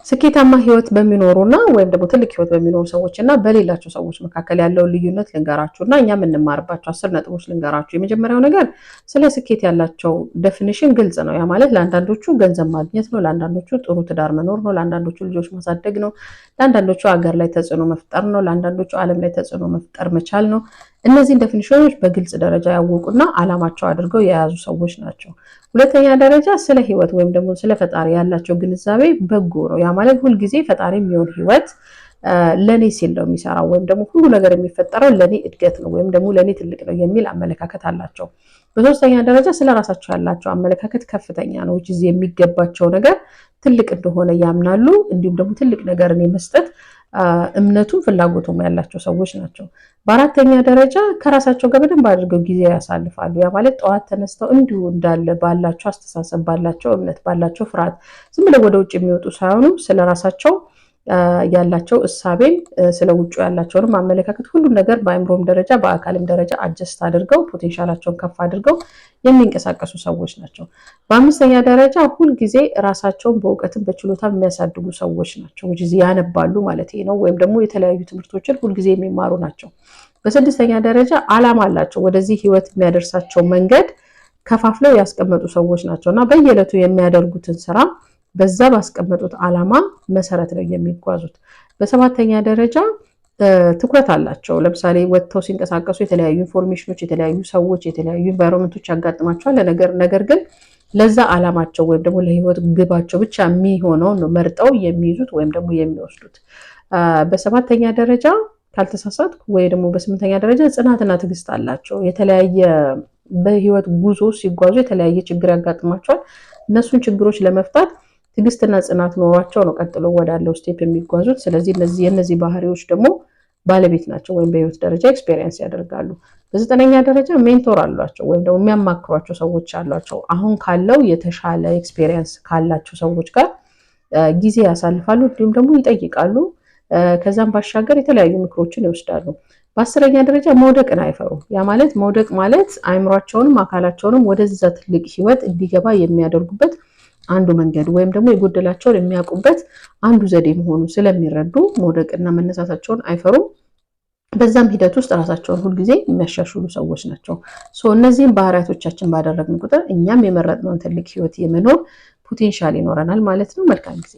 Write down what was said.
ስኬታማ ህይወት በሚኖሩና ወይም ደግሞ ትልቅ ህይወት በሚኖሩ ሰዎች እና በሌላቸው ሰዎች መካከል ያለውን ልዩነት ልንገራችሁ እና እኛ የምንማርባቸው 10 ነጥቦች ልንገራችሁ። የመጀመሪያው ነገር ስለ ስኬት ያላቸው definition ግልጽ ነው። ያ ማለት ለአንዳንዶቹ ገንዘብ ማግኘት ነው፣ ለአንዳንዶቹ ጥሩ ትዳር መኖር ነው፣ ለአንዳንዶቹ ልጆች ማሳደግ ነው፣ ለአንዳንዶቹ ሀገር ላይ ተጽዕኖ መፍጠር ነው፣ ለአንዳንዶቹ ዓለም ላይ ተጽዕኖ መፍጠር መቻል ነው። እነዚህን definition ኖች በግልጽ ደረጃ ያወቁና አላማቸው አድርገው የያዙ ሰዎች ናቸው። ሁለተኛ ደረጃ ስለ ህይወት ወይም ደግሞ ስለ ፈጣሪ ያላቸው ግንዛቤ በጎ ነው። ያ ማለት ሁልጊዜ ፈጣሪ የሚሆን ህይወት ለኔ ሲል ነው የሚሰራው ወይም ደግሞ ሁሉ ነገር የሚፈጠረው ለኔ እድገት ነው ወይም ደግሞ ለኔ ትልቅ ነው የሚል አመለካከት አላቸው። በሶስተኛ ደረጃ ስለ ራሳቸው ያላቸው አመለካከት ከፍተኛ ነው። የሚገባቸው ነገር ትልቅ እንደሆነ ያምናሉ። እንዲሁም ደግሞ ትልቅ ነገርን የመስጠት እምነቱም ፍላጎቱም ያላቸው ሰዎች ናቸው። በአራተኛ ደረጃ ከራሳቸው ጋር በደንብ አድርገው ጊዜ ያሳልፋሉ። ያ ማለት ጠዋት ተነስተው እንዲሁ እንዳለ ባላቸው አስተሳሰብ፣ ባላቸው እምነት፣ ባላቸው ፍርሃት ዝም ብለው ወደ ውጭ የሚወጡ ሳይሆኑ ስለ ራሳቸው ያላቸው እሳቤም ስለ ውጩ ያላቸውንም አመለካከት ሁሉም ነገር በአእምሮም ደረጃ በአካልም ደረጃ adjust አድርገው potential ኣቸውን ከፍ አድርገው የሚንቀሳቀሱ ሰዎች ናቸው። በአምስተኛ ደረጃ ሁልጊዜ ራሳቸውን በእውቀትም በችሎታም የሚያሳድጉ ሰዎች ናቸው። ጊዜ ያነባሉ ማለት ነው፣ ወይም ደግሞ የተለያዩ ትምህርቶችን ሁልጊዜ የሚማሩ ናቸው። በስድስተኛ ደረጃ አላማ አላቸው። ወደዚህ ህይወት የሚያደርሳቸው መንገድ ከፋፍለው ያስቀመጡ ሰዎች ናቸው እና በየዕለቱ የሚያደርጉትን ስራ በዛ ባስቀመጡት ዓላማ መሰረት ነው የሚጓዙት። በሰባተኛ ደረጃ ትኩረት አላቸው። ለምሳሌ ወጥተው ሲንቀሳቀሱ የተለያዩ information ኖች፣ የተለያዩ ሰዎች፣ የተለያዩ environment ኦች ያጋጥማቸዋል። ነገር ግን ለዛ ዓላማቸው ወይም ደግሞ ለህይወት ግባቸው ብቻ የሚሆነውን ነው መርጠው የሚይዙት ወይም ደግሞ የሚወስዱት። በሰባተኛ ደረጃ ካልተሳሳትኩ ወይ ደግሞ በስምንተኛ ደረጃ ጽናትና ትዕግስት አላቸው። የተለያየ በህይወት ጉዞ ሲጓዙ የተለያየ ችግር ያጋጥማቸዋል። እነሱን ችግሮች ለመፍታት ትዕግስትና ጽናት ኖሯቸው ነው ቀጥሎ ወዳለው step የሚጓዙት። ስለዚህ የእነዚህ ባህሪዎች ደግሞ ባለቤት ናቸው ወይም በህይወት ደረጃ experience ያደርጋሉ። በዘጠነኛ ደረጃ mentor አሏቸው ወይም ደግሞ የሚያማክሯቸው ሰዎች አሏቸው። አሁን ካለው የተሻለ experience ካላቸው ሰዎች ጋር ጊዜ ያሳልፋሉ፣ እንዲሁም ደግሞ ይጠይቃሉ። ከዛም ባሻገር የተለያዩ ምክሮችን ይወስዳሉ። በ10ኛ ደረጃ መውደቅን አይፈሩም። ያ ማለት መውደቅ ማለት አእምሯቸውንም አካላቸውንም ወደዛ ትልቅ ህይወት እንዲገባ የሚያደርጉበት አንዱ መንገድ ወይም ደግሞ የጎደላቸውን የሚያውቁበት አንዱ ዘዴ መሆኑን ስለሚረዱ መውደቅና መነሳታቸውን አይፈሩም። በዛም ሂደት ውስጥ ራሳቸውን ሁልጊዜ የሚያሻሽሉ ሰዎች ናቸው። እነዚህም ባህሪያቶቻችን ባደረግን ቁጥር እኛም የመረጥነውን ትልቅ ህይወት የመኖር potential ይኖረናል ማለት ነው። መልካም ጊዜ።